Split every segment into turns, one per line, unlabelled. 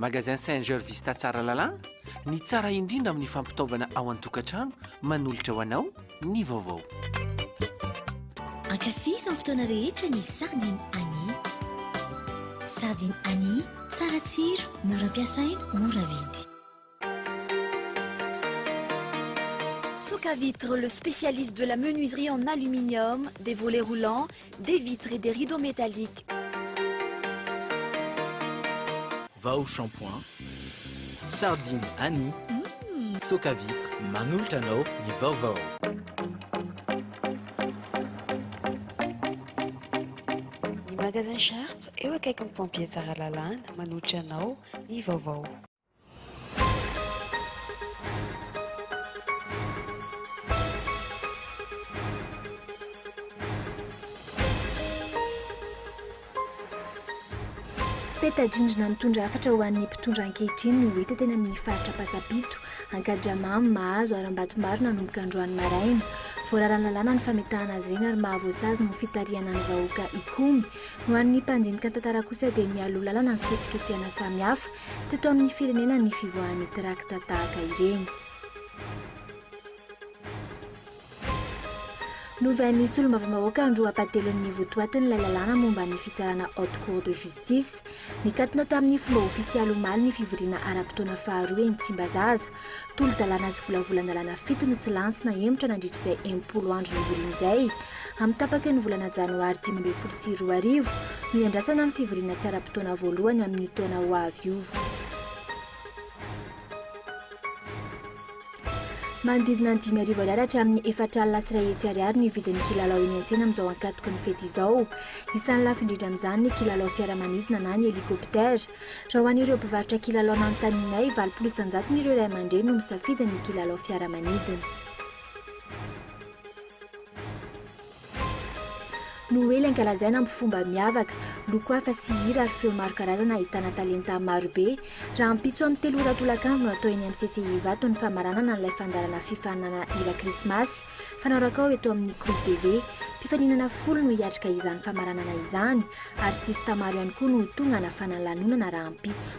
Magasin Saint Georges Vista Tsaralalàna, ny tsara indrindra amin'ny fampitaovana ao an-tokantrano, manolotra ho anao ny vaovao.
Ankafizo amin'ny fotoana rehetra ny sardine Annie. Sardine Annie, tsara tsiro, mora ampiasaina, mora vidy.
Socavitre, le spécialiste de la menuiserie en aluminium, des volets roulants, des vitres et des rideaux métalliques.
Vao shampoing, sardine Annie, Socavitre, manolotra anao ny vaovao.
Ny magasin Sharp eo akaikin'ny pompier Tsaralalàna manolotra anao ny vaovao.
Peta-drindrina mitondra hafatra ho an'ny mpitondra ankehitriny no hita teny amin'ny faritra Ampasampito, Ankadramamy, Mahazo ary Ambatomaro nanomboka androany maraina. Voararan'ny lalàna ny fametahana azy ireny ary mahavoasazy noho ny fitarihana ny vahoaka hikomy. Ho an'ny mpandinika ny tantara kosa dia nialoha lalana ny fihetsiketsehana samihafa teto amin'ny firenena ny fivoahan'ny trakta tahaka ireny. Novain'ny solombavambahoaka androa-pahatelon'ny votoatin'ilay lalàna momba ny fitsarana Haute Cour de Justice. Nikatona tamin'ny fomba ofisialy omaly ny fivoriana ara-potoana faharoa eny Tsimbazaza. Tolo-dalàna sy volavolan-dalàna fito no tsy lany sy nahemotra nandritra izay 60 andro nivoriana izay. Amin'ny tapaky ny volana janoary 2015 no hiandrasana ny fivoriana tsy ara-potoana voalohany amin'io taona ho avy io. Manodidina ny 5000 ariary hatramin'ny 1400 ariary ny vidin'ny kilalao eny an-tsena amin'izao ankatoky ny fety izao. Isan'ny lafo indrindra amin'izany ny kilalao fiaramanidina na ny hélicoptère. Raha ho an'ireo mpivarotra kilalao nanontanianay, 80 isan-jatony ireo ray aman-dreny no misafidy ny kilalao fiaramanidina. Noely ankalazaina amin'ny fomba miavaka, loko hafa sy hira ary feo maro karazana ahitana talenta marobe. Rahampitso amin'ny telo ora tolakandro no atao eny amin'ny CCI Ivato ny famaranana an'ilay fandaharana fifaninanana hira krismasy fanaorakao eto amin'ny Kolo TV. Mpifaninana folo no hiatrika izany famaranana izany. Artista maro ihany koa no ho tonga hanafana ny lanonana rahampitso.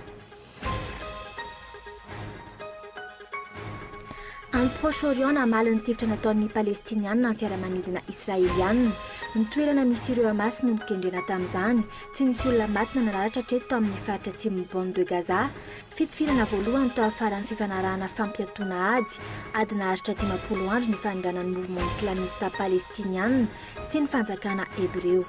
Any Proche-Orient, namaly ny tifitra nataon'ny Palestiniana ny fiaramanidina Israeliana. Ny toerana misy ireo Hamas no nokendrena tamin'izany. Tsy nisy olona maty na naratra hatreto tao amin'ny faritra atsimon'ny Bande de Gaza. Fitifirana voalohany tao afaran'ny fifanarahana fampiatoana ady, ady naharitra 50 andro nifanindranan'ny Mouvement Islamista Palestiniana sy ny fanjakana Hebreo.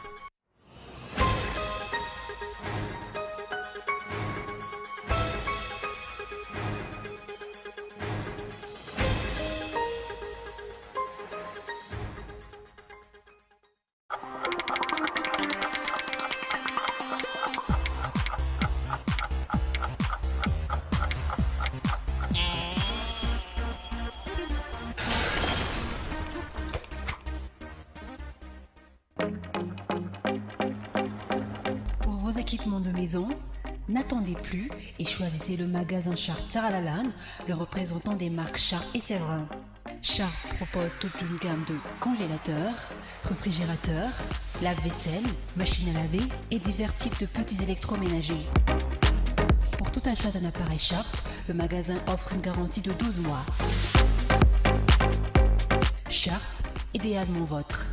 Pour vos équipements de maison, n'attendez plus et choisissez le magasin Sharp Tsaralalàna, le représentant des marques Sharp et Séverin. Sharp propose toute une gamme de congélateurs, réfrigérateurs, lave-vaisselle, machines à laver et divers types de petits électroménagers. Pour tout achat d'un appareil Sharp, le magasin offre une garantie de 12 mois. Sharp, idéalement vôtre.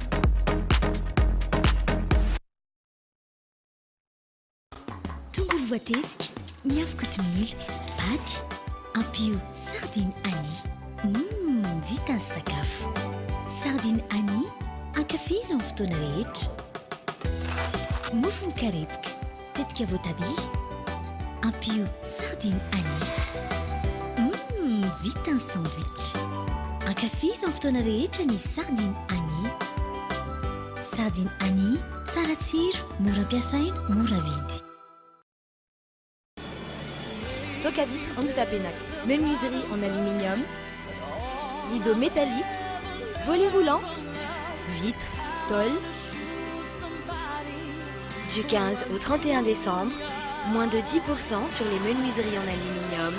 Tongolo voatetika, miafy kotomila, paty, ampio sardine Annie. Humm, vita ny sakafo. Sardine Annie, ankafizo amin'ny fotoana rehetra. Mofo mikarepoka, tetika voatabia, ampio sardine Annie. Humm, vita ny sandwich. Ankafizo amin'ny fotoana rehetra ny sardine Annie. Sardine Annie, tsara tsiro, mora ampiasaina, mora vidy.
Socavitre Andoutapenac, menuiserie en aluminium, rideau métallique, volet roulant, vitre, tôle. Du 15 au 31 décembre, moins de 10% sur les menuiseries en aluminium,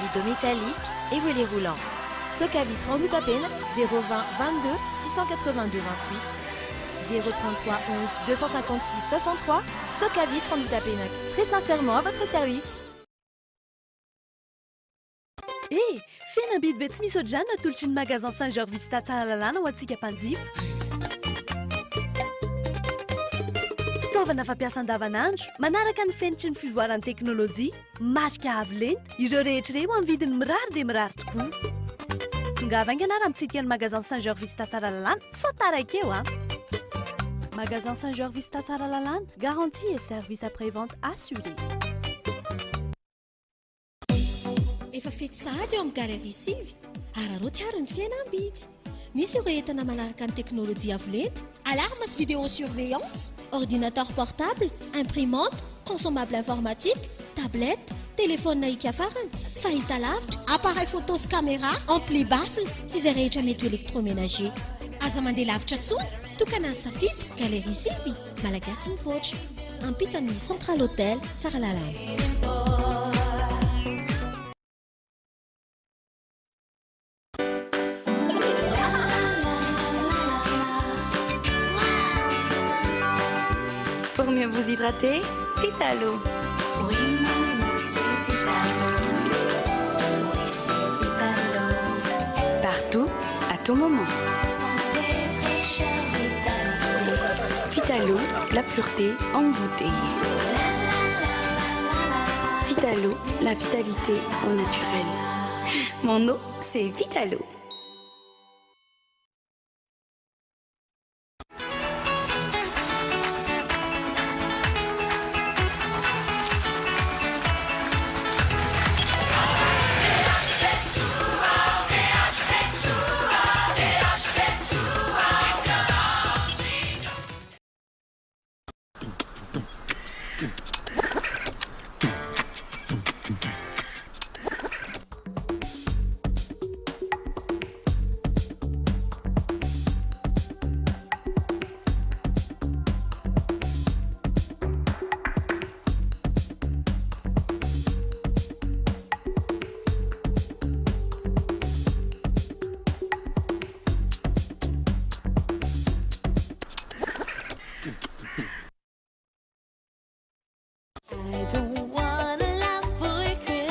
rideaux métalliques et volets roulants. Socavitre Andoutapena, 020 22 682 28, 033 11 256 63, Socavitre Andoutapenac, très sincèrement à votre service.
E! Fihenam-bidy be tsy misy ohatr'izany no atolotry ny Magasin Saint Georges Vista Tsaralalàna ho antsika mpanjifa. Fitaovana fampiasa andavanandro, manaraka ny fenitry ny fivoaran'ny teknolojia, marika avo lenta, ireo rehetra ireo amin'ny vidiny mirary dia mirary tokoa. Tongava haingana ary mitsidika ny Magasin Saint Georges Vista Tsaralalàna sao taraiky eo an! Magasin Saint Georges Vista Tsaralalàna, garantie et service après-vente assuré.
Efa fety sahady eo amin'ny Galerie sivy, araraoty ary ny fihenam-bidy. Misy ireo entana manaraka ny teknolojia avo lenta, alarme sy vidéo surveillance, ordinateur portable, imprimante, consommable informatique, tablette, téléphone hika farany, fahitalavitra, appareil photo sy caméra, ampli baffle sy izay rehetra mety ho électroménager. Aza mandeha lavitra intsony, tokana ny safidiko, Galerie sivy. Malagasy mivoatra. Ampitan'ny Central Hotel Tsaralalàna.
Pour mieux vous hydrater, Vitalo.
Oui, maman, c'est Vitalo. Oui, c'est Vitalo.
Partout, à tout moment.
Santé, fraîcheur, vitalité.
Vitalo, la pureté en bouteille. Vitalo, la vitalité au naturel.
Mon eau, c'est Vitalo.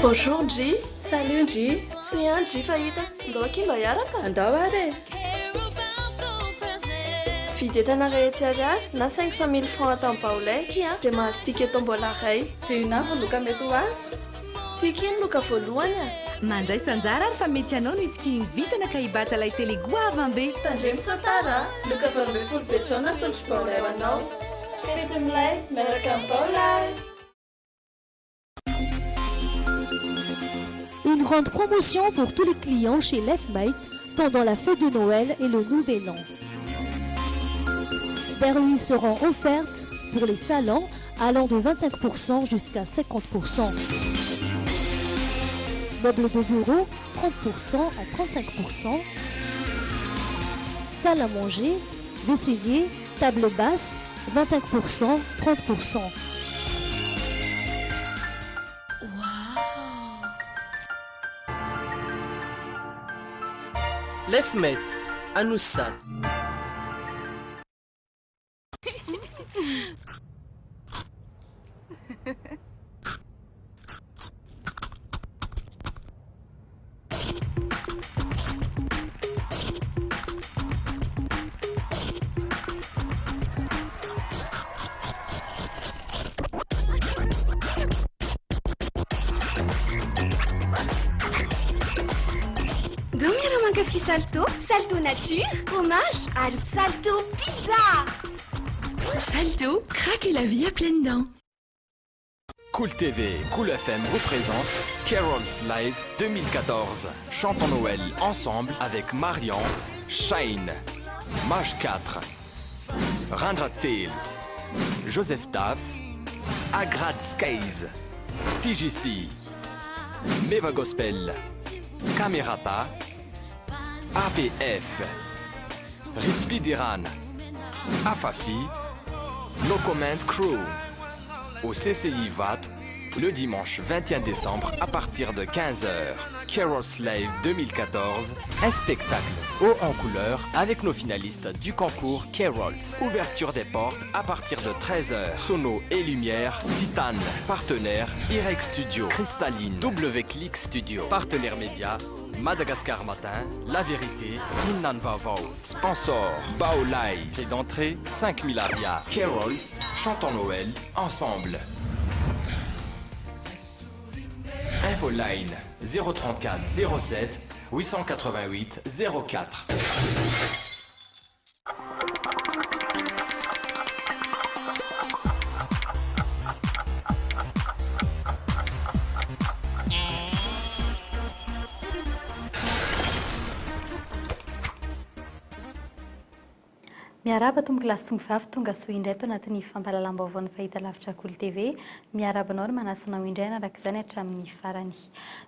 Bonjour ndry.
Salut ndry.
Soa ihany ndry fa hita. Ndao akia mba hiaraka.
Andao ary e.
Vidy entana iray hetsy ariary na 500 mille francs ato amin'ny Baolai akia dia mahazo ticket tombola iray.
Dia inona avy ny loka mety ho azo?
Ty akia ny loka voalohany a.
Mandraisa anjara ary fa mety ianao no hitsikihin'ny vintana ka hibata ilay télé goavam-be.
Tandremo sao tara a! Loka 18 be izao natolotry Baolai ho anao. Fety milay miaraka amin'ny Baolai!
Une grande promotion pour tous les clients chez Lefmate pendant la fête de Noël et le Nouvel An. Des remises seront offertes pour les salons allant de 25% jusqu'à 50%. Meubles de bureau, 30% à 35%. Salle à manger, vaisselier, table basse, 25%, 30%.
Lefmet, Anosizato.
Ndao miara-mankafy Salto, Salto nature, fromage ary Salto pizza!
Salto, craquez la vie à pleines dents.
Cool TV, Cool FM vous présente Carols Live 2014. Chantons Noël ensemble avec Marion, Shine, Mage 4, Rindra Tail, Joseph Taff, Agrad Skies, TGC, Meva Gospel, Camerata, APF, Ritspidiran, Afafi, No Comment Crew, au CCI Ivato. Le dimanche 21 décembre à partir de 15h. Carol's Live 2014, un spectacle haut en couleur avec nos finalistes du concours Carols. Ouverture des portes à partir de 13h. Sono et lumière, Titane. Partenaire, Irex Studio, Cristalline, W-Click Studio. Partenaire média, Madagascar Matin, La Vérité, Inona ny Vaovao. Sponsor, Baolai. Prix d'entrée, 5000 ariary. Carols, chantons Noël ensemble. Infoline 034 07 888 04.
Miarahaba tompoko lahy sy tompo vavy tonga soa indray ato anatin'ny fampahalalam-baovaon'ny fahitalavitra Kolo TV. Miarahaba anao ary manasa anao indray hanaraka izany hatramin'ny farany.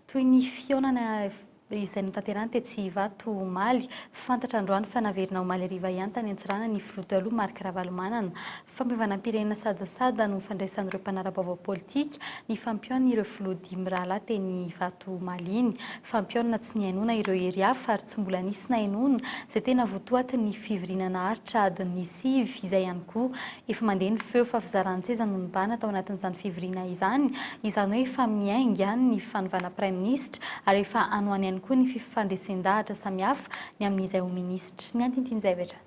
Toy ny fihaonana izay notanterahina tetsy Ivato omaly. Fantatra androany fa naverina omaly hariva ihany tany Antsiranana ny filoha teo aloha Marc Ravalomanana. Fampihavanam-pirenena sadasada no fandraisan'ireo mpanara-baovao politika ny fampihaonan'ireo filoha dimy rahalahy teny Ivato omaly iny. Fampihaonana tsy nihainoana ireo hery hafa ary tsy mbola nisy nahenoana izay tena votoatin'ny fivoriana naharitra adin'ny sivy izay ihany koa Efa mandeha ny feo fa fizaran-tseza no nibahana tao anatin'izany fivoriana izany, izany hoe efa miainga any ny fanovana praiminisitra ary efa any ho any ihany koa ny fifandresen-dahatra samihafa ny amin'izay ho minisitry ny antintin'izay avy hatrany.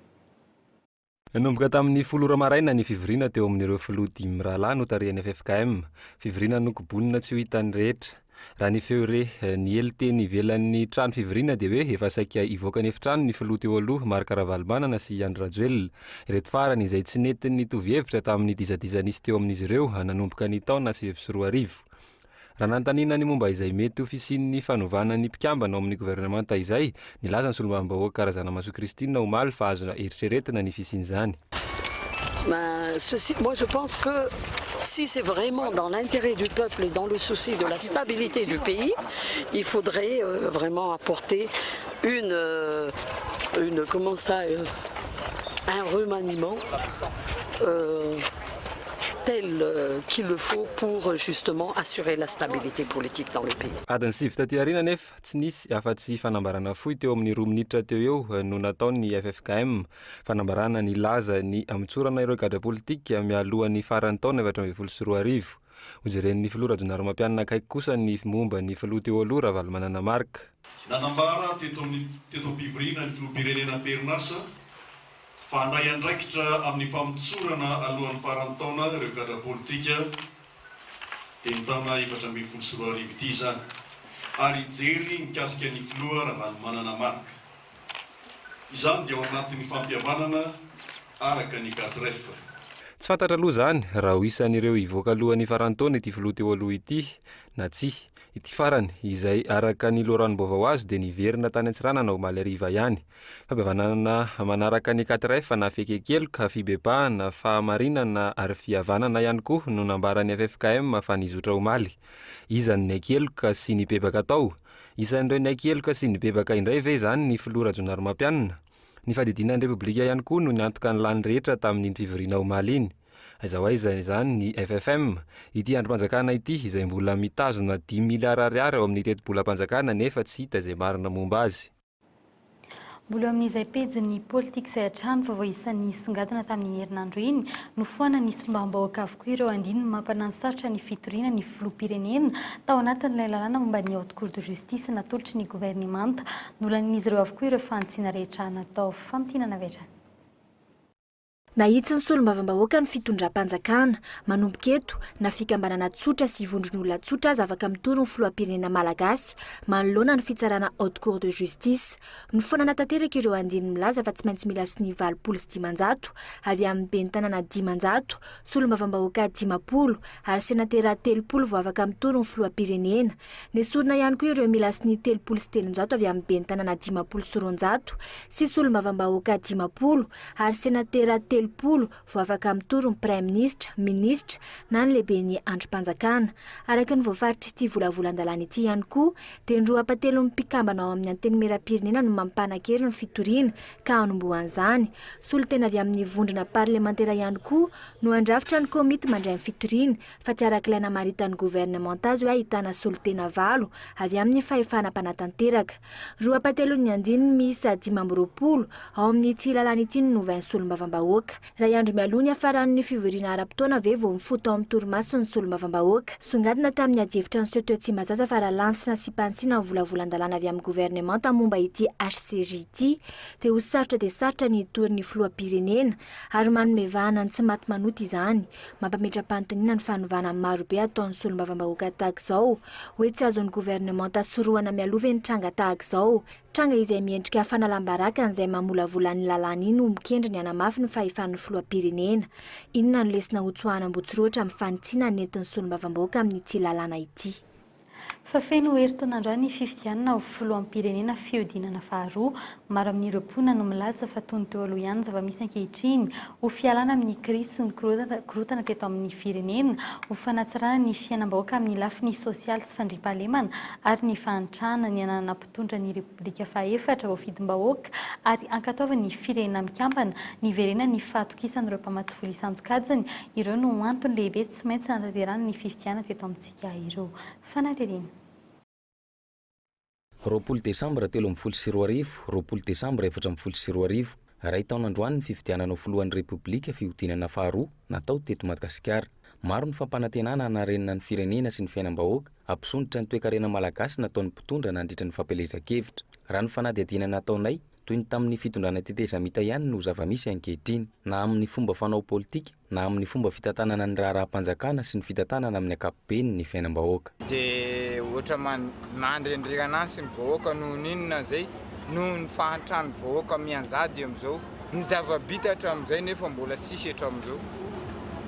Nanomboka tamin'ny folo ora maraina ny fivoriana teo amin'ireo filoha dimy mirahalahy notarihan'ny ffkm. Fivoriana nokobonina tsy ho hitan'ny rehetra. Raha ny feo re niely teny ivelan'ny trano fivoriana dia hoe efa saika hivoaka ny efitrano ny filoha teo aloha Marc Ravalomanana sy Andry Rajoelina. Ireto farany izay tsy nety nitovy hevitra tamin'ny disadisa nisy teo amin'izy ireo nanomboka ny taona 2009. Raha nanontaniana ny momba izay mety ho fisian'ny fanovana ny mpikambana ao amin'ny governemanta izay, nilaza ny solombavambahoaka Razanamahasoa Christine omaly fa azo eritreretina ny fisian'izany.
Ceci, moi je pense que si c'est vraiment dans l'intérêt du peuple et dans le souci de la stabilité du pays, il faudrait euh, vraiment apporter une, euh, une comment ça, euh, un remaniement euh, tel euh, qu'il le faut pour justement assurer la stabilité politique dans le pays.
Adiny sivy taty aoriana anefa, tsy nisy afa-tsy fanambarana fohy teo amin'ny roa minitra teo eo no nataon'ny ffkm. Fanambarana nilaza ny hamotsorana ireo gadra politika mialohan'ny faran'ny taona 2014. Hojeren'ny filoha Rajaonarimampianina akaiky kosa ny momba ny filoha teo aloha Ravalomanana Marc.
Nanambara teto amin'ny teto am-pivoriana ny filoham-pirenena am-perinasa fa handray andraikitra amin'ny famotsorana alohan'ny faran'ny taona ireo gadra politika dia ny taona 2014 ity izany ary hijery mikasika ny filoha Ravalomanana Marc. Izany dia ao anatin'ny fampihavanana araka ny Gatref.
Tsy fantatra aloha izany raha ho isan'ireo hivoaka alohan'ny faran'ny taona ity filoha teo aloha ity na tsia. Ity farany, izay araka ny loharanom-baovao azo dia niverina tany Antsiranana omaly hariva ihany. Fampihavanana manaraka ny Gatref na fekekeloka, fibebahana, fahamarinana ary fihavanana ihany koa no nambaran'ny ffkm fa nizotra omaly. Iza no niakeloka sy nibebaka tao? Isan'ireo niaiky heloka sy nibebaka indray ve izany ny filoha Rajaonarimampianina? Ny fadidiana ny Repoblika ihany koa no niantoka ny lany rehetra tamin'iny fivoriana omaly iny. Aiza ho aiza izany ny ffm? Ity andrim-panjakana ity izay mbola mitazona dimy miliara ariary ao amin'ny tetibolam-panjakana nefa tsy hita izay marina momba azy.
Mbola eo amin'izay pejin'ny politika izay hatrany, vaovao isan'ny nisongadina tamin'iny herinandro iny, nofoanan'ny solombavambahoaka avokoa ireo andininy mampananosarotra ny fitoriana ny filoham-pirenena tao anatin'ilay lalàna momba ny Haute Cour de Justice natolotry ny governemanta. Nolanin'izy ireo avokoa ireo fanitsiana rehetra natao. Famintinana avy hatrany.
Nahitsy ny solombavambahoaka ny fitondram-panjakana. Manomboka eto, na fikambanana tsotra sy vondron'olona tsotra aza afaka mitory ny filoham-pirenena malagasy manoloana ny fitsarana Haute Cour de Justice. Nofoanana tanteraka ireo andininy milaza fa tsy maintsy mila sonia 580 avy amin'ny ben'ny tanàna 500, solombavambahoaka 50 ary senatera 30 vao afaka mitory ny filoham-pirenena. Nesorina ihany koa ireo mila sonia 330 avy amin'ny ben'ny tanàna 250 sy solombavambahoaka 50 ary senatera 30. 30 vao afaka mitory ny praiminisitra, minisitra na ny lehiben'ny andrim-panjakana. Araka ny voafaritr'ity volavolan-dalàna ity ihany koa dia ny roa ampahatelon'ny mpikambana ao amin'ny Antenimierampirenena no mampanan-kery ny fitoriana ka hanombohan'izany. Solontena avy amin'ny vondrona parlemantera ihany koa no handrafitra ny komity mandray ny fitoriana fa tsy araka ilay namaritan'ny governemanta azy hoe ahitana solontena valo avy amin'ny fahefana mpanatanteraka. Roa ampahatelon'ny andininy miisa 25 ao amin'ity lalàna ity no novain'ny solombavambahoaka. Iray andro mialoha ny hiafaran'ny fivoriana ara-potoana ve vao mifoha tao amin'ny torimasony ny solombavambahoaka? Songadina tamin'ny adihevitra niseho teo Tsimbazaza fa raha lany sy nasiam-panitsiana ny volavolan-dalàna avy amin'ny governemanta momba ity HCJ ity dia ho sarotra dia sarotra ny hitory ny filoham-pirenena ary manome vahana ny tsy maty manota izany. Mampametra-panontaniana ny fanovana marobe ataon'ny solombavambahoaka tahaka izao hoe tsy azon'ny governemanta sorohana mialoha ve ny tranga tahaka izao? Tranga izay miendrika fanalam-baraka an'izay mamolavola ny lalàna iny ho mikendry ny hanamafy ny fahefan'ny filoham-pirenena. Inona no lesona hotsoahana Ambotsirohotra amin'ny fanitsiana nentin'ny solombavambahoaka amin'ity lalàna ity?
Fa feno herintaona androany ny fifidianana ho filoham-pirenena fihodinana faharoa. Maro amin'ireo mponina no milaza fa toy ny teo aloha ihany ny zava-misy ankehitriny, ho fialana amin'ny krizy sy ny korontana teto amin'ny firenena, ho fanatsarana ny fiainam-bahoaka amin'ny lafiny sosialy sy fandriampahalemana ary ny fahantrana, ny hananana mpitondra ny Repoblika fahaefatra voafidim-bahoaka ary ankatoavin'ny Firenena Mikambana, niverenan'ny fahatokisan'ireo mpamatsy vola isan-tsokajiny, ireo no antony lehibe tsy maintsy nanatanterahana ny fifidianana teto amintsika ireo. Fanadihadiana.
20 desambra 2013, 20 desambra 2014, Iray taona androany ny fifidianana ho filohan'ny Repoblika fihodinana faharoa natao teto Madagasikara. Maro ny fampanantenana hanarenana ny firenena sy ny fiainam-bahoaka, hampisondrotra ny toekarena malagasy nataon'ny mpitondra nandritra ny fampielezan-kevitra. Raha ny fanadihadiana nataonay, toy ny tamin'ny fitondrana tetezamita ihany no zava-misy ankehitriny, na amin'ny fomba fanao politika, na amin'ny fomba fitantanana ny raharaham-panjakana sy ny fitantanana amin'ny ankapobeny ny fiainam-bahoaka.
Dia ohatra mandrendrehana ahy sy ny vahoaka noho ny inona izay? Noho ny fahantran'ny vahoaka mianjady amin'izao. Ny zava-bita hatramin'izay nefa mbola tsisy hatramin'izao.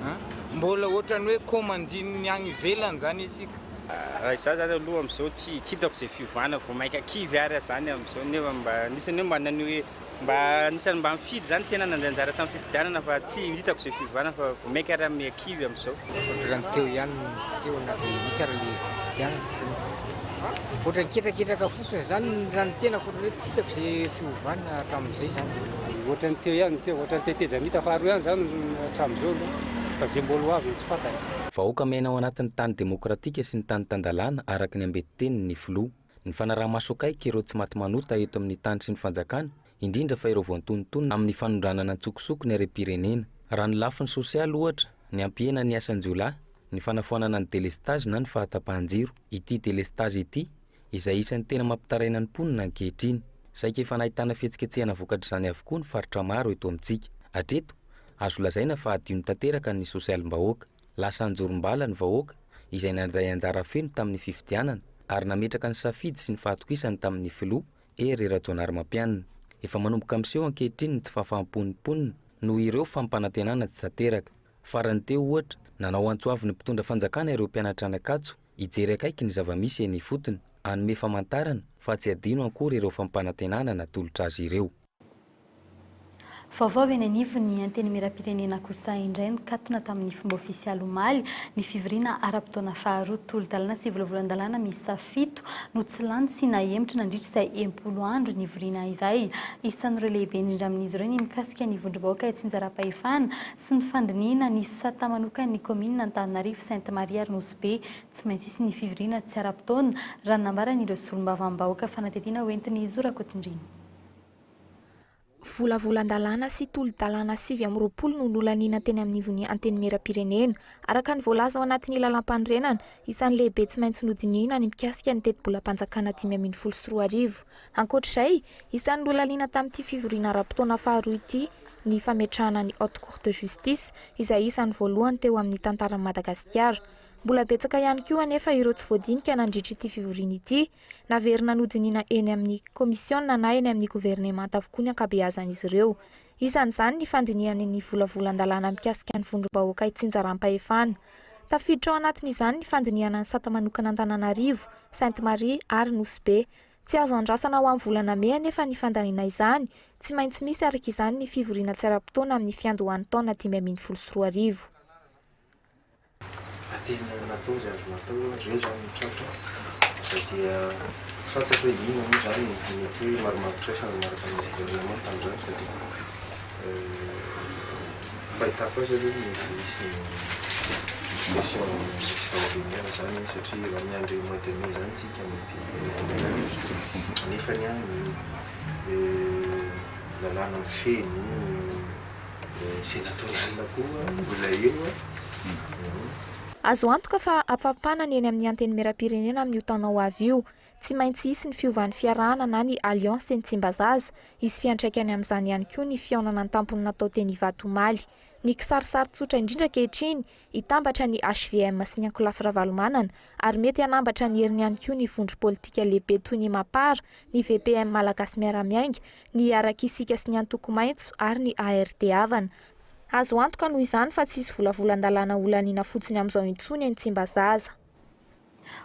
An! Mbola ohatran'ny hoe kaomandin'ny any ivelany izany isika.
Raha izaho izany aloha amin'izao tsy hitako izay fiovana, vao mainka kivy ary aho izany amin'izao nefa mba anisan'ny hoe mba naneho hoe Mba anisan'ny mba nifidy zany tena nandray anjara tamin'ny fifidianana fa tsy hitako izay fiovana fa vao mainka ary miha kivy amin'izao.
Ohatran'ny teo ihany ny teo na dia nisy ary ilay fifidianana. Ohatran'ny ketraketraka fotsiny izany raha ny tenako ohatran'ny hoe tsy hitako izay fiovana hatramin'izay izany.
Ohatran'ny teo ihany ny teo, ohatran'ny tetezamita faharoa ihany izany hatramin'izao aloha fa izay mbola ho avy no tsy fantatra.
Vahoaka miaina ao anatin'ny tany demokratika sy ny tany tan-dalàna araka ny ambetiteniny ny filoha. Ny fanaraha-maso akaiky ireo tsy maty manota eto amin'ny tany sy ny fanjakana, indrindra fa ireo voantonontonona amin'ny fanondranana an-tsokosoko ny harem-pirenena. Raha ny lafiny sosialy, ohatra, ny hampihena ny asan-jiolahy, ny fanafoanana ny delestazy na ny fahatapahan-jiro. Ity delestazy ity, izay isan'ny tena mampitaraina ny mponina ankehitriny. Saika efa nahitana fihetsiketsehana vokatr'izany avokoa ny faritra maro eto amintsika. Hatreto, azo lazaina fa hadino tanteraka ny sosialim-bahoaka. Lasa anjorom-bala ny vahoaka izay nandray anjara feno tamin'ny fifidianana ary nametraka ny safidy sy ny fahatokisany tamin'ny filoha Hery Rajaonarimampianina. Efa manomboka miseho ankehitriny ny tsy fahafaham-pon'ny mponina noho ireo fampanantenana tsy tanteraka. Farany teo, ohatra, nanao antso avo ny mpitondra fanjakana ireo mpianatra any Ankatso hijery akaiky ny zava-misy eny ifotony, hanome famantarana fa tsy hadino akory ireo fampanantenana natolotra azy ireo.
Vaovao avy eny anivon'ny Antenimierampirenena kosa indray nikatona tamin'ny fomba ofisialy omaly ny fivoriana ara-potoana faharoa. Tolo-dalàna sy volavolan-dalàna miisa fito no tsy lany sy nahemotra nandritra izay 60 andro nivoriana izay. Isan'ireo lehibe indrindra amin'izy ireo ny mikasika ny vondrom-bahoaka itsinjaram-pahefana sy ny fandinihina ny sata manokan'ny kaominina Antananarivo, Sainte Marie ary Nosy Be. Tsy maintsy hisy ny fivoriana tsy ara-potoana, raha ny nambaran'ireo solombavambahoaka fanadihadiana hoentin'i Zo Rakotondriana.
Volavolan-dalàna sy tolo-dalàna 29 no nolaniana teny anivon'ny Antenimierampirenena. Araka ny voalaza ao anatin'ny lalàmpanorenana, isan'ny lehibe tsy maintsy nodinihina ny mikasika ny tetibolam-panjakana 2015. Ankoatra izay, isan'ny nolaniana tamin'ity fivoriana ara-potoana faharoa ity ny fametrahana ny Haute Cour de Justice, izay isan'ny voalohany teo amin'ny tantaran'i Madagasikara. Mbola betsaka ihany koa anefa ireo tsy voadinika nandritra ity fivoriana ity. Naverina nodinihina eny amin'ny Komisiona na eny amin'ny governemanta avokoa ny ankabeazan'izy ireo. Isan'izany ny fandinihana ny volavolan-dalàna mikasika ny vondrom-bahoaka itsinjaram-pahefana. Tafiditra ao anatin'izany ny fandinihana ny sata manokana Antananarivo, Sainte Marie ary Nosy Be. Tsy azo andrasana ho amin'ny volana mey anefa ny fandaniana izany, tsy maintsy misy araka izany ny fivoriana tsy ara-potoana amin'ny fiandohan'ny taona 2015.
Fa tena natao izay azo natao aloha, ireo izany no tratra fa dia tsy fantatro hoe inona moa izany no mety hoe marimaritra miaraka amin'ny gouvernement tamin'izany fa dia fahitako azy aloha mety hisy session extraordinaire izany satria raha miandry mois de mai izany tsika mety elaela ihany nefany an ny lalàna mifehy ny senatorial koa mbola eo an.
Azo antoka fa hampampana ny eny amin'ny Antenimierampirenena amin'io taona ho avy io. Tsy maintsy hisy ny fiovan'ny fiarahana na ny alliance eny Tsimbazaza. Hisy fiantraikany amin'izany ihany koa ny fihaonana an-tampony natao teny Ivato omaly. Ny kisarisary tsotra indrindra ankehitriny, hitambatra ny hvm sy ny ankolafy Ravalomanana ary mety hanambatra ny heriny ihany koa ny vondrom-politika lehibe toy ny Mapar, ny VPM Malagasy Miara-Miainga, ny Hiaraka Isika sy ny Antoko Maitso ary ny ARD Havana. Azo antoka noho izany fa tsy hisy volavolan-dalàna holaniana fotsiny amin'izao intsony eny Tsimbazaza.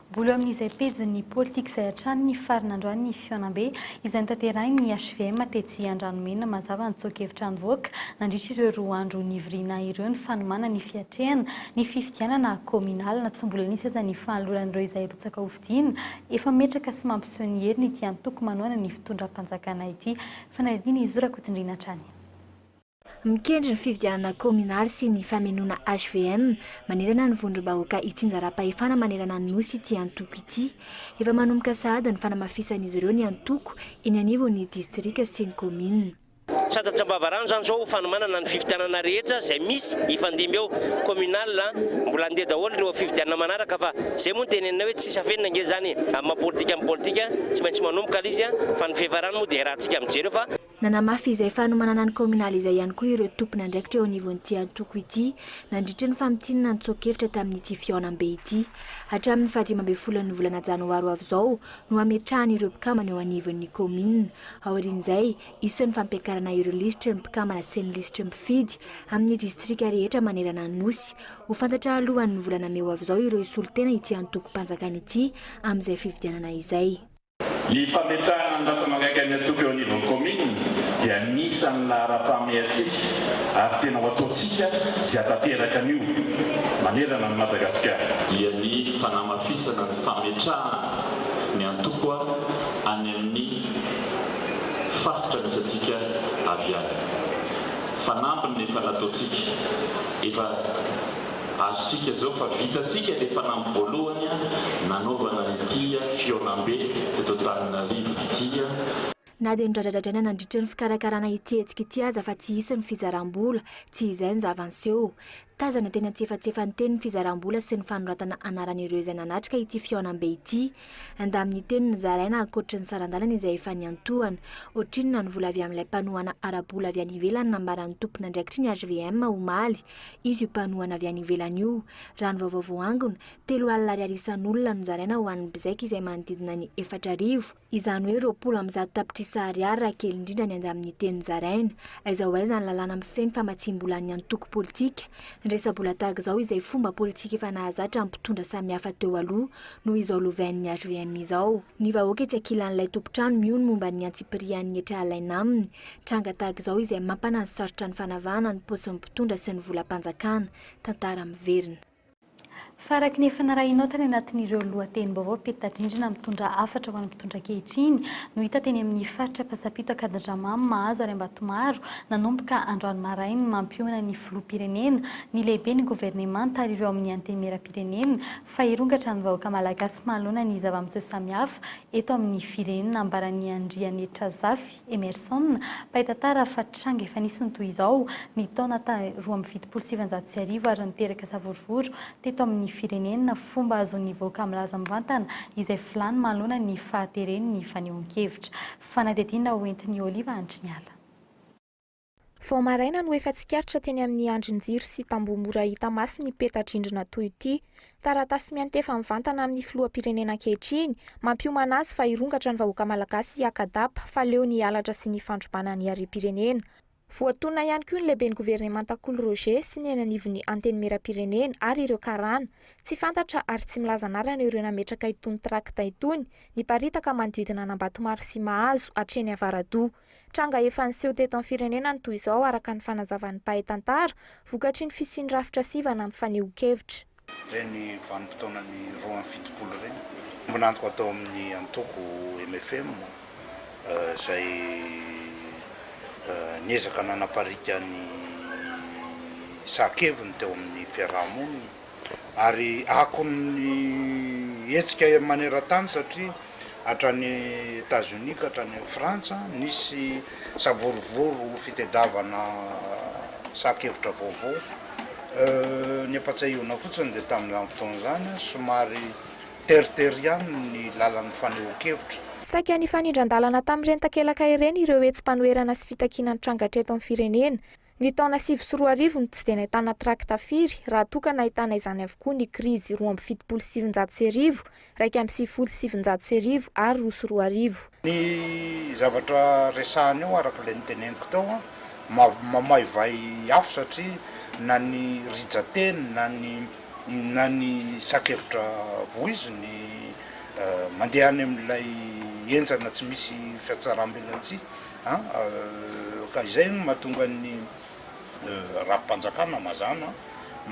Mbola eo amin'izay pejin'ny politika izay hatrany ny farin'androany ny fihaonambe izay notanterahin'ny hvm tetsy Andranomena. Mazava ny tsoa-kevitra nivoaka nandritra ireo roa andro nivoriana ireo ny fanomanana ny fiatrehana ny fifidianana kaominaly. Na tsy mbola nisy aza ny fanoloran'ireo izay hirotsaka hofidiana, efa metraka sy mampiseho ny heriny ity antoko manohana ny fitondram-panjakana ity. Fanadihadiana Izo Rakotondriana hatrany.
Mikendry ny fifidianana kaominaly sy ny famenoana hvm manerana ny vondrom-bahoaka itsinjaram-pahefana manerana ny Nosy ity antoko ity. Efa manomboka sahady ny fanamafisan'izy ireo ny antoko eny anivon'ny distrika sy ny kaominina.
Santatra am-bavarano izany izao ho fanomanana ny fifidianana rehetra izay misy hifandimby eo, communal, mbola handeha daholo ireo fifidianana manaraka fa izay moa no teneninay hoe tsisy afenina ange izany e, amin'ny maha politika ny politika tsy maintsy manomboka ilay izy fa ny fiafarany moa dia iarahantsika mijery eo fa.
Nanamafy izay fanomanana ny kaominaly izay ihany koa ireo tompon'andraikitra eo anivon'ity antoko ity nandritry ny famintinana ny tsoa-kevitra tamin'ity fihaonambe ity. Hatramin'ny faha-15n'ny volana janoary ho avy izao no hametrahana ireo mpikambana eo anivon'ny kaominina. Aorian'izay, hisy ny fampiakarana ireo lisitry ny mpikambana sy ny lisitry ny mpifidy amin'ny distrika rehetra manerana ny Nosy. Ho fantatra alohan'ny volana mey ho avy izao ireo hisolo tena ity antokom-panjakana ity amin'izay fifidianana izay.
Ny fametrahana ny rantsa-mangaikan'ny antoko eo anivon'ny kaominina dia anisan'ny laharam-pahamehantsika ary tena ho ataontsika izay hahatanteraka an'io manerana an'i Madagasikara.
Dia ny fanamafisana ny fametrahana ny antoko any amin'ny faritra misy antsika avy any. Fanambiny ny efa nataontsika. Efa. Azontsika izao fa vitantsika ilay fanamby voalohany nanaovana an'ity fihaonambe teto Antananarivo ity.
Na dia nodradradradraina nandritry ny fikarakarana ity hetsika ity aza fa tsy hisy ny fizaram-bola, tsy izay ny zava-niseho. Tazana teny antsefatsefany teny ny fizaram-bola sy ny fanoratana anaran'ireo izay nanatrika ity fihaonambe ity. Andamin'ny teny nozaraina ankoatry ny saran-dalana izay efa niantohana. Ohatrinona ny vola avy amin'ilay mpanohana ara-bola avy any ivelany nambaran'ny tompon'andraikitry ny hvm omaly. Izy io mpanohana avy any ivelany io. Raha ny vaovao voaangona, 30 ariary isan'olona nozaraina ho an'ny mpizaika izay manodidina ny 4000. Izany hoe 120 tapitrisa ariary raha kely indrindra ny andamin'ny teny nozaraina. Aiza ho aiza ny lalàna mifehy ny famatsiam-bolan'ny antoko politika? Ny resa-bola tahaka izao izay fomba politika efa nahazatra ny mpitondra samihafa teo aloha noho izao lovain'ny hvm izao. Ny vahoaka etsy ankilan'ilay tompon-trano mihono momba ny antsipirian'ny hetra alaina aminy. Tranga tahaka izao izay mampananosarotra ny fanavahana ny paosin'ny mpitondra sy ny volam-panjakana. Tantara miverina.
Fa araka ny efa narahinao tany anatin'ireo lohatenim-baovao peta-drindrina mitondra hafatra ho an'ny mpitondra ankehitriny no hita teny amin'ny faritra Ampasampito Ankadindramamy Mahazo ary Ambatomaro nanomboka androany maraina mampiomana ny filoham-pirenena, ny lehiben'ny governemanta ary ireo amin'ny antenimieram-pirenena fa hirongatra ny vahoaka malagasy manoloana ny zava-miseho samihafa eto amin'ny firenena. Nambaran'i Andrianetrazafy Emerson, mpahay tantara fa tranga efa nisy ny toy izao ny taona 1972 ary niteraka savorovoro teto amin'ny firenena, fomba ahazoan'ny vahoaka milaza mivantana izay filàny manoloana ny fahateren'ny fanehoan-kevitra. Fanadihadiana hoentin'i Oliva Andriniala.
Vao maraina no efa tsikaritra teny amin'ny andrin-jiro sy tamboho mora hita maso ny peta-drindrina toy ity. Taratasy miantefa mivantana amin'ny filoham-pirenena ankehitriny, mampiomana azy fa hirongatra ny vahoaka malagasy hiaka-dapa fa leo ny halatra sy ny fandrobana ny harem-pirenena. Voatonona ihany koa ny lehiben'ny governemanta Kolo Roger sy ny eny anivon'ny Antenimierampirenena ary ireo karana. Tsy fantatra ary tsy milaza anarana ireo nametraka itony trakta itony, niparitaka manodidina an'Ambatomaro sy Mahazo hatreny Avaradoha. Tranga efa niseho teto amin'ny firenena ny toy izao araka ny fanazavan'ny mpahay tantara, vokatry ny fisian'ny rafitra sivana amin'ny fanehoan-kevitra.
Ireny vanim-potoanan'ny 72 ireny. Ombon'antoka tao amin'ny antoko mfm izay niezaka nanapariaka ny sahan-keviny teo amin'ny fiaraha-monina ary akon'ny hetsika maneran-tany satria hatrany Etazonia ka hatrany Frantsa, nisy savorovoro fitedavana sahan-kevitra vaovao. Ny ampatsiahivina fotsiny dia tamin'izany fotoana izany, somary teritery ihany ny lalan'ny fanehoan-kevitra.
Saika nifanindran-dalana tamin'ireny takelaka ireny ireo hetsi-panoherana sy fitakiana nitranga hatreto amin'ny firenena. Ny taona 2009 no tsy dia nahitana trakta firy raha toa ka nahitana izany avokoa ny krizy 1972, 1991 ary 2002.
Ny zavatra resahana eo araka ilay noteneniko teo an, mamaivay afo satria na ny rijan-teny na ny na ny sahan-kevitra voiziny mandeha any amin'ilay henjana tsy misy fihatsaram-belatsihy. An, ka izay no mahatonga ny rafi-panjakana mazàna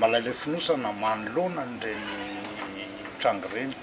malailay fonosana manoloana an'ireny tranga ireny.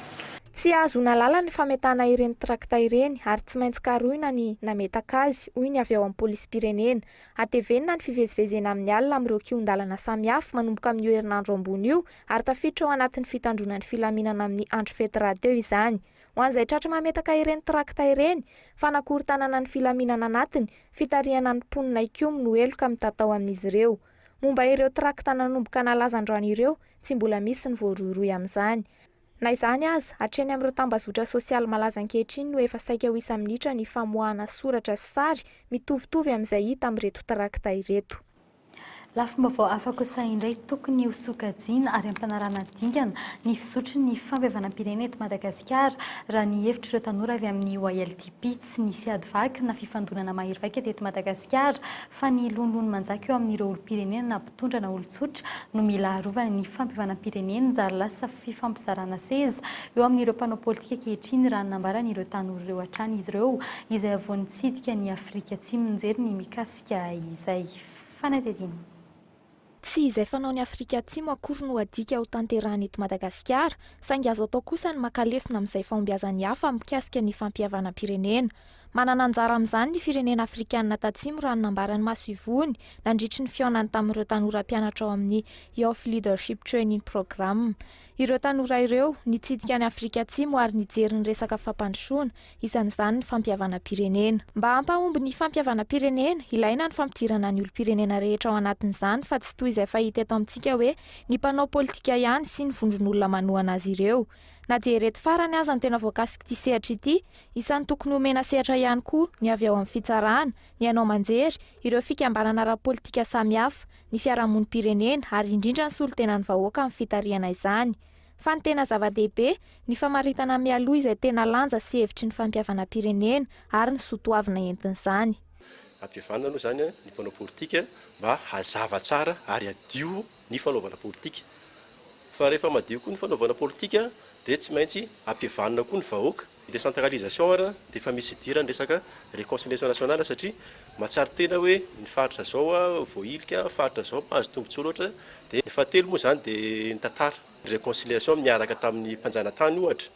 Tsy ahazoana alalana ny fametahana ireny trakta ireny ary tsy maintsy karohina ny nametaka azy, hoy ny avy ao amin'ny polisim-pirenena. Hatevenina ny fivezivezena amin'ny alina amin'ireo kihon-dalana samihafa manomboka amin'io herinandro ambony io ary tafiditra ao anatin'ny fitandroana ny filaminana amin'ny andro fety rahateo izany. Ho an'izay tratra mametaka ireny trakta ireny, fanakorontanana ny filaminana anatiny, fitarihana ny mponina hikomy no heloka mitatao amin'izy ireo. Momba ireo trakta nanomboka nalaza androany ireo, tsy mbola misy ny voarohirohy amin'izany. Na izany aza, hatreny amin'ireo tambazotra sosialy malaza ankehitriny no efa saika ho isa-minitra ny famoahana soratra sy sary mitovitovy amin'izay hita amin'ireto trakta ireto.
Lafim-baovao hafa kosa indray, tokony ho sokajiana ary ampanarahana dingana ny fizotry ny fampihavanam-pirenena eto Madagasikara, raha ny hevitr'ireo tanora avy amin'ny YLTP. Tsy nisy ady vaky na fifandonana mahery vaika teto Madagasikara, fa ny lonilony manjaka eo amin'ireo olom-pirenena na mpitondra na olon-tsotra no mila arovana ny fampihavanam-pirenena. Zary lasa fifampizarana seza eo amin'ireo mpanao politika ankehitriny, raha ny nambaran'ireo tanora ireo hatrany izy ireo, izay avy vao nitsidika an'i Afrika Atsimo nijery ny mikasika izay fanadihadiana.
Tsy izay fanaon'i Afrika Atsimo akory no adika ho tanterahana eto Madagasikara, saingy azo atao kosa ny maka lesona amin'izay fahombiazan'ny hafa mikasika ny fampihavanam-pirenena. Manana anjara amin'izany ny firenena afrikanina tatsimo raha ny nambaran'ny masoivohony nandritry ny fihaonany tamin'ireo tanora mpianatra ao amin'ny Youth Leadership Training Programme. Ireo tanora ireo, nitsidika an'i Afrika Atsimo ary nijery ny resaka fampandrosoana, isan'izany ny fampihavanam-pirenena. Mba hampahomby ny fampihavanam-pirenena, ilaina ny fampidirana ny olom-pirenena rehetra ao anatin'izany fa tsy toy izay fahita eto amintsika hoe ny mpanao politika ihany sy ny vondron'olona manohana azy ireo. Na dia ireto farany aza no tena voakasik'ity sehatra ity, isan'ny tokony homena sehatra ihany koa ny avy ao amin'ny fitsarana, ny haino aman-jery, ireo fikambanana ara-politika samihafa, ny fiarahamonim-pirenena ary indrindra ny solontenan'ny vahoaka amin'ny fitarihana izany. Fa ny tena zava-dehibe, ny famaritana mialoha izay tena lanja sy hevitry ny fampihavanam-pirenena ary ny soa toavina entin'izany.
Ampihavanina aloha izany ny mpanao politika mba hazava tsara ary hadio ny fanaovana politika. Fa rehefa madio koa ny fanaovana politika dia tsy maintsy ampihavanina koa ny vahoaka. Ny décentralisation ary dia efa misy idirany resaka réconciliation nationale satria mahatsiaro tena hoe ny faritra izao voahilika, faritra izao mahazo tombontsoa loatra. Dia ny fahatelo moa izany dia ny tantara. Ny réconciliation miaraka tamin'ny mpanjanatany ohatra.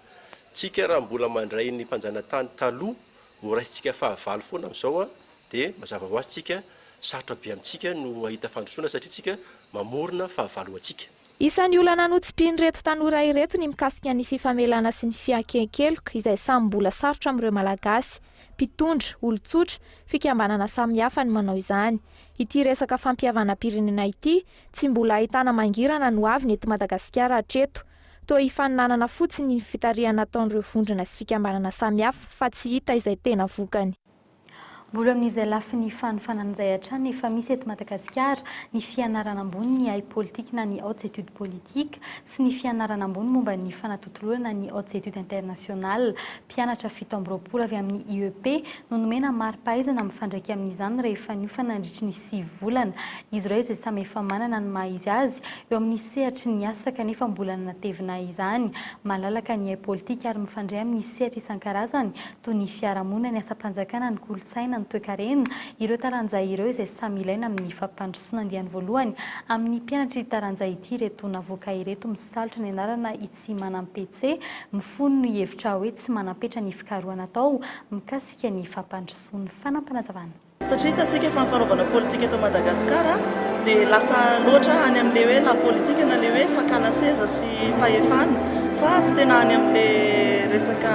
Tsika raha mbola mandray ny mpanjanatany taloha ho raisintsika fahavalo foana amin'izao dia mazava ho azy tsika sarotra be amintsika no hahita fandrosoana satria tsika mamorona fahavalo ho antsika.
Isan'ny olana notsipihin'ireto tanora ireto ny mikasika ny fifamelana sy ny fianken-keloka izay samy mbola sarotra amin'ireo Malagasy, mpitondra, olon-tsotra, fikambanana samihafa ny manao izany. Ity resaka fampihavanam-pirenena ity, tsy mbola ahitana mangirana ny hoaviny eto Madagasikara hatreto. Toa ifaninanana fotsiny ny fitarihana ataon'ireo vondrona sy fikambanana samihafa fa tsy hita izay tena vokany.
Mbola amin'izay lafiny fanofanana izay hatrany efa misy eto Madagasikara ny fianarana ambony ny haipolitika na ny hautes études politiques sy ny fianarana ambony momba ny fanatontoloana ny hautes études internationales. Mpianatra 27 avy amin'ny IEP no nomena mari-pahaizana mifandraika amin'izany rehefa niofana nandritry ny sivy volana. Izy ireo izay samy efa manana ny maha izy azy eo amin'ny sehatry ny asa kanefa mbola nanatevina izany. Malalaka ny haipolitika ary mifandray amin'ny sehatra isan-karazany toy ny fiarahamonina, ny asam-panjakana, ny kolontsaina, ny toekarena, ireo taranja ireo izay samy ilaina amin'ny fampandrosoana andiany voalohany amin'ny mpianatr'ity taranja ity ireto navoaka ireto misalotra ny anarana i Tsimanampetse mifono ny hevitra hoe tsy manam-petra ny fikarohana atao mikasika ny fampandrosoana. Fanampinazavana.
Satria hitantsika fa ny fanaovana politika eto Madagasikara dia lasa loatra any amin'ilay hoe la politique na ilay hoe fakana seza sy fahefana fa tsy tena any amin'ilay resaka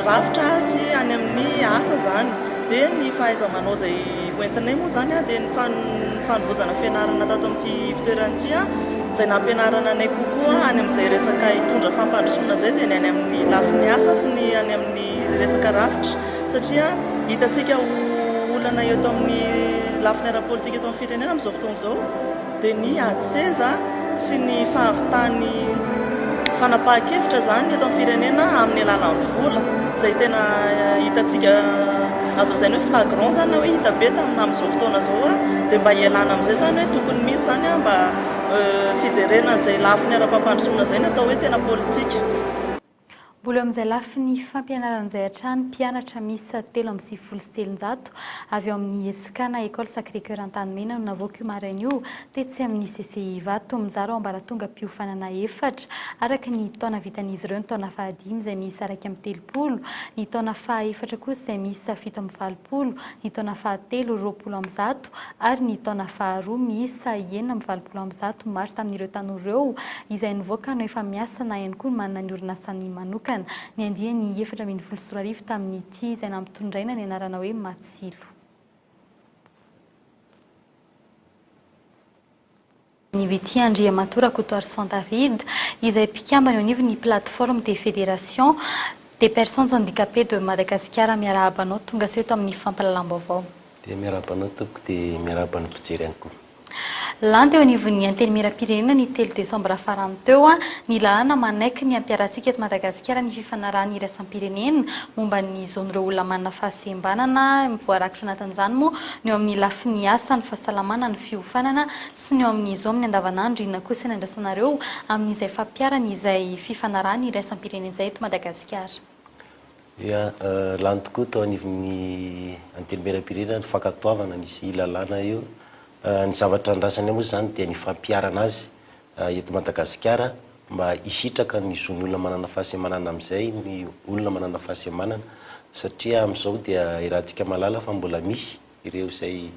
rafitra sy any amin'ny asa izany. Dia ny fahaiza-manao izay hoentinay moa izany dia ny fanovozana fianarana tato amin'ity ivotoerana ity izay nampianarana anay kokoa any amin'izay resaka hitondra fampandrosoana izay dia ny any amin'ny lafiny asa sy ny any amin'ny resaka rafitra. Satria hitantsika ho olana eto amin'ny lafiny ara-politika eto amin'ny firenena amin'izao fotoana izao dia ny ady seza sy ny fahavitan'ny fanapahan-kevitra izany eto amin'ny firenena amin'ny alalan'ny vola izay tena hitantsika azo lazaina hoe flagrant izany na hoe hita be tamin'ny amin'izao fotoana izao dia mba hialana amin'izay izany hoe tokony misy izany mba fijerena an'izay lafiny ara-pampandrosoana izay ny atao hoe tena politika.
Mbola eo amin'izay lafiny fampianarana izay hatrany, mpianatra miisa 393 avy ao amin'ny ESCA na Ecole Sacré Coeur Antanimena no navoaka io maraina io tetsy amin'ny CCI Ivato. Mizara ho ambaratongam-piofanana efatra araka ny taona vitan'izy ireo ny taona fahadimy izay miisa 31, ny taona fahaefatra kosa izay miisa 87, ny taona fahatelo 120 ary ny taona faharoa miisa 186 maro tamin'ireo tanora ireo izay nivoaka no efa miasa na ihany koa manana ny orinasany manokana. Ny andiany 2014 tamin'ity izay nampitondraina ny anarana hoe Matsilo. Ny Witty Andriamatoa Rakotoarison David, izay mpikambana eo anivon'ny Plateforme des Fédérations des Personnes Handicapées de Madagascar. Miarahaba anao tonga soa eto amin'ny fampahalalam-baovao.
Dia miarahaba anao tompoko dia miarahaba ny mpijery ihany koa.
Lany teo anivon'ny Antenimierampirenena ny telo desambra farany teo ny lalàna manaiky ny hampiharantsika eto Madagasikara ny fifanarahana iraisam-pirenena momba ny zon'ireo olona manana fahasembanana. Voarakitra anatin'izany moa ny eo amin'ny lafiny asa, ny fahasalamana, ny fiofanana sy ny eo amin'ny zo amin'ny andavanandro. Inona kosa ny andrasanareo amin'izay fampiharana izay fifanarahana iraisam-pirenena izay eto Madagasikara?
Ia, lany tokoa tao anivon'ny Antenimierampirenena ny fankatoavana nisy lalàna io. Ny zavatra andrasana moa izany dia ny fampiharana azy eto Madagasikara mba hisitraka ny zon'ny olona manana fahasemanana amin'izay ny olona manana fahasemanana satria amin'izao dia iarahantsika mahalala fa mbola misy ireo izay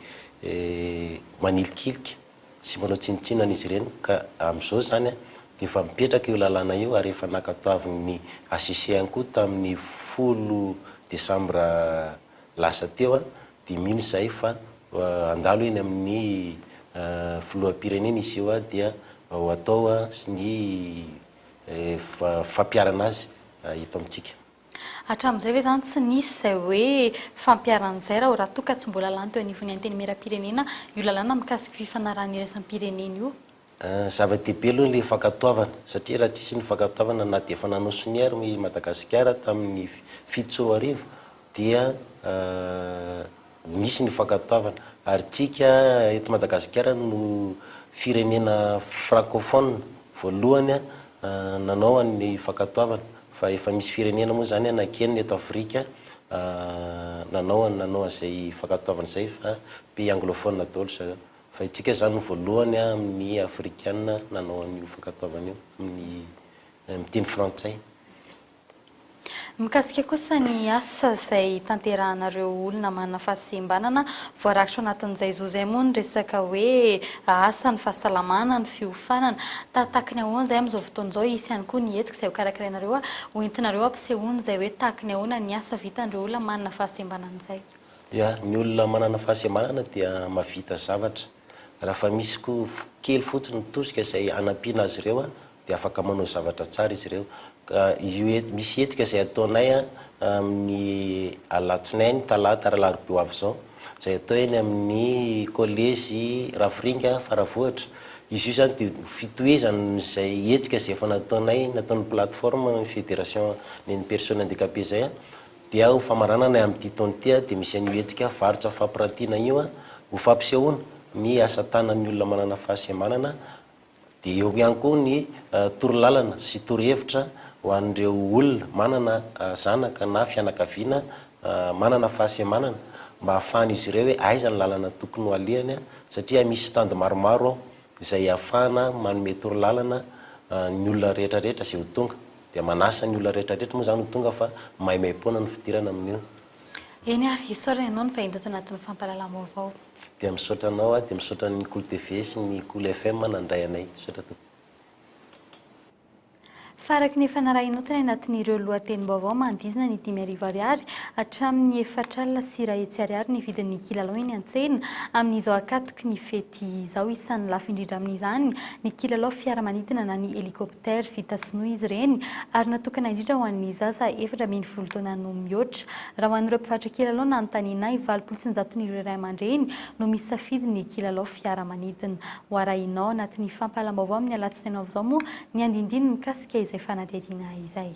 manilikilika sy manao tsinontsinona an'izy ireny ka amin'izao izany dia efa mipetraka io lalàna io ary efa nankatoavin'ny HCC ihany koa tamin'ny folo desambra lasa teo dia mino izahay fa handalo eny amin'ny filoham-pirenena izy io dia ho atao ny fampiharana azy eto amintsika.
Hatramin'izay ve izany tsy nisy izay hoe fampiharana izay raha raha toa ka tsy mbola lany teo anivon'ny Antenimierampirenena io lalàna mikasika io fifanarahana iraisam-pirenena io?
Zava-dehibe aloha ilay fankatoavana satria raha tsisy ny fankatoavana na dia efa nanao sonia ary i Madagasikara tamin'ny 2007 dia Misy ny fankatoavana ary tsika eto Madagasikara no firenena francophone voalohany nanao an'ny fankatoavana fa efa misy firenena moa zany anakenina eto Afrika nanao nanao an'izay fankatoavana izay fa pays anglophone daholo zareo fa itsika zany no voalohany amin'ny afrikana nanao an'io fankatoavana io amin'ny miteny frantsay.
Mikasika kosa ny asa izay tanterahanareo olona manana fahasembanana, voarakitra ao anatin'izay zo izay moa ny resaka hoe asa, ny fahasalamana, ny fiofanana. Tahataky ny ahoana izay amin'izao fotoana izao? Hisy ihany koa ny hetsika izay hokarakarainareo hoentinareo hampisehoana izay hoe tahaky ny ahoana ny asa vitan'ireo olona manana fahasembanana izay.
Ya, ny olona manana fahasembanana dia mahavita zavatra. Raha fa misy koa kely fotsiny ny tosika izay hanampiana azy ireo. dia afaka manao zavatra tsara izy ireo. Ka io misy hetsika izay ataonay amin'ny alatsinainy, talata ary alarobia ho avy izao, izay atao eny amin'ny kolejy Rafiringa Faravohitra. Izy io izany dia fitohizan'izay hetsika izay efa nataonay, nataon'ny plateforme ny fédération ny personnes handicapées izay dia ho famaranana amin'ity taona ity dia misy an'io hetsika varotra fampirantiana io ho fampisehoana ny asa tanan'ny olona manana fahasembanana Dia eo ihany koa ny torolalana sy torohevitra ho an'ireo olona manana zanaka na fianakaviana manana fahasemanana mba hahafahan'izy ireo hoe aiza ny lalana tokony ho alehany satria misy stand maromaro ao izay ahafahana manome torolalana ny olona rehetra rehetra izay ho tonga. Dia manasa ny olona rehetra rehetra moa izany ho tonga fa maimaimpoana ny fidirana amin'io.
Eny ary, isaorana ianao nivahiny tato anatin'ny fampahalalam-baovao.
Dia misaotra anao aho, dia misaotra ny Kolo TV sy ny Kolo FM nandray anay. Misaotra tompoko.
Fa araka ny efa narahinao tany anatin'ireo lohatenim-baovao manodidina ny 5000 ariary hatramin'ny 40 400 ariary ny vidin'ny kilalao eny an-tsena amin'izao ankatoky ny fety izao. Isan'ny lafo indrindra amin'izany ny kilalao fiaramanidina na ny hélicoptère vita sinoa izy ireny ary natokana indrindra ho an'ny zaza 14 taona no mihoatra. Raha ho an'ireo mpivarotra kilalao nanontanianay, 80 ireo ray aman-dreny no misafidy ny kilalao fiaramanidina. Ho arahinao anatin'ny fampahalam-baovao amin'ny alatsinainy ho avy izao moa ny andinindininy mikasika izay fanadihadiana izay.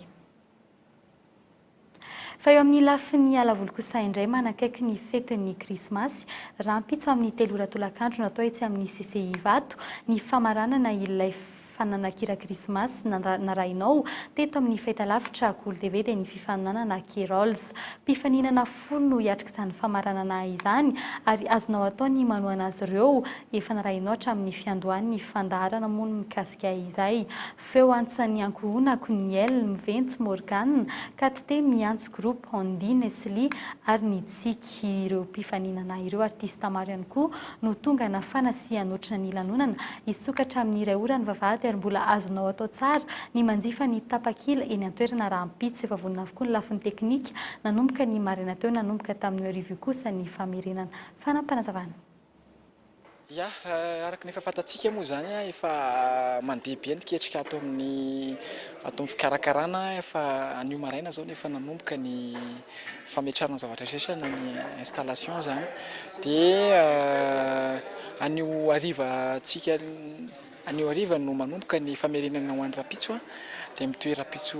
Fa eo amin'ny lafiny alavoly kosa indray manakaiky ny fetin'ny krismasy, rahampitso amin'ny telo ora tolakandro no atao etsy amin'ny CCI Ivato ny famaranana ilay Fananan-kira Krismasy narahinao teto amin'ny fahitalavitra Kolo TV dia ny fifaninanana Carols. Mpifaninana folo no hiatrika izany famaranana izany ary azonao atao ny manohana azy ireo. Efa narahinao hatramin'ny fiandohan'ny fandaharana moa ny mikasika izay. Feo antsan'ny ankohonako, Niel, Miventso, Morgane, Katite, Miantso Group, Andy, Nesly ary ny Tsiky. Ireo mpifaninana ireo artista maro ihany koa no tonga nafana sy hanotrona ny lanonana. Hisokatra amin'ny iray ora ny vavahady ary mbola azonao atao tsara ny manjifa ny tapakila eny an-toerana rahampitso. Efa vonona avokoa ny lafiny teknika nanomboka ny maraina teo. Nanomboka tamin'ny heure ivy kosa ny famerenana fanampanazavanà.
Ya, araka ny efa fantatsika moa izany, efa mandeha be ny ketrika ato amin'ny ato amin'ny fikarakarana, efa anio maraina izao no efa nanomboka ny fametrahana ny zavatra rehetra na ny installation izany. Dia anio hariva tsika anio hariva no manomboka ny famerenana ho an'ny rahampitso dia mitohy rahampitso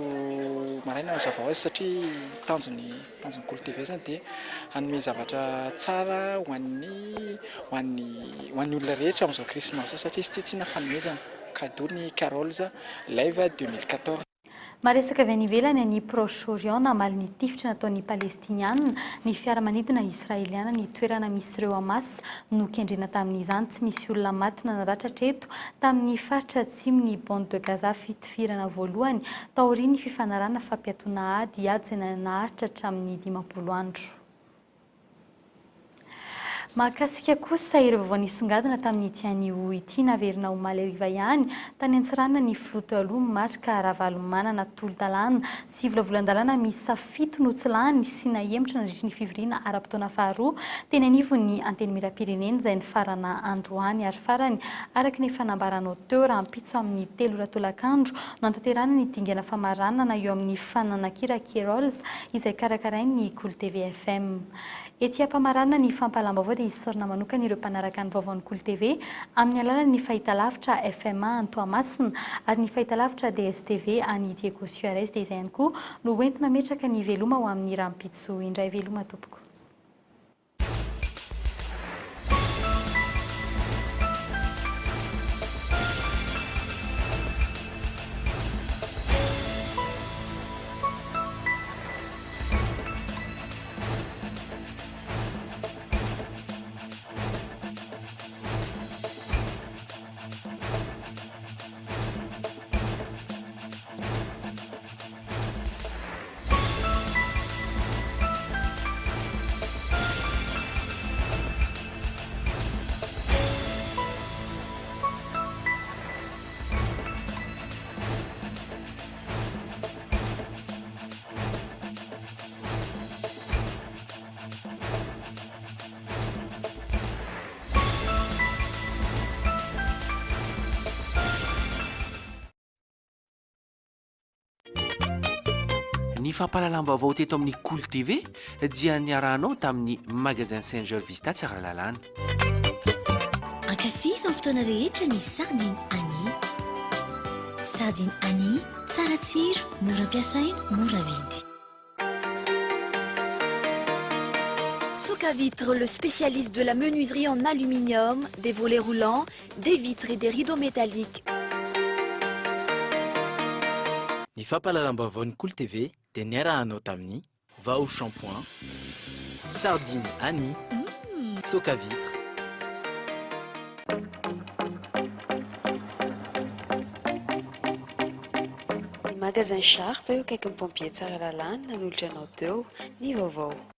maraina mazava ho azy satria tanjon'ny tanjon'ny Kolo TV izany dia hanome zavatra tsara ho an'ny ho an'ny ho an'ny olona rehetra amin'izao krismasy izao satria izy ity tsy inona fanomezana cadeau ny Carols Live 2014.
Maresaka avy any ivelany any Proche-Orient namaly ny tifitra nataon'ny Palestiniana ny fiaramanidina Israeliana ny toerana misy ireo Hamas nokendrena tamin'izany. Tsy misy olona maty na naratra hatreto tamin'ny faritra atsimon'ny Bande de Gaza fitifirana voalohany taorian'ny fifanarahana fampiatoana ady, ady izay naharitra hatramin'ny 50 andro. Mahakasika kosa ireo vaovao nisongadina tamin'ity anio ity, naverina omaly hariva ihany tany Antsiranana ny filoha teo aloha Marc Ravalomanana. Tolo-dalàna sy volavolan-dalàna miisa fito no tsy lany sy nahemotra nandritry ny fivoriana ara-potoana faharoa teny anivon'ny Antenimierampirenena izay nifarana androany ary farany araka ny efa nambaranao teo rahampitso amin'ny telo ora tolakandro no hanatanterahana ny dingana famaranana eo amin'ny fananakira Carols izay karakarain'ny Kolo TV FM. Ety am-pamaranana ny fampahalam-baovao dia isaorana manokana ireo mpanaraka ny vaovaon'ny Kolo TV amin'ny alalan'ny fahitalavitra FMA any Toamasina ary ny fahitalavitra DSTV any Diego Suarez dia izay ihany koa no hoenti-mametraka ny veloma ho amin'ny rahampitso indray. Veloma tompoko.
fampahalalam-baovao teto amin'ny Kolo TV dia niarahanao tamin'ny Magasin Saint Georges Vista Tsaralalàna.
Ankafizo amin'ny fotoana rehetra ny sardine Annie. Sardine Annie, tsara tsiro, mora ampiasaina, mora vidy.
Soka Vitre, le spécialiste de la menuiserie en aluminium, des volets roulants, des vitres et des rideaux métalliques.
Ny fampahalalam-baovaon'ny Kolo TV dia niarahanao tamin'ny Vao Shampoing, Sardine Annie, Soka Vitre.
Ny magasin Sharp eo akaikin'ny pompier Tsaralalàna nanolotra anao teo ny vaovao.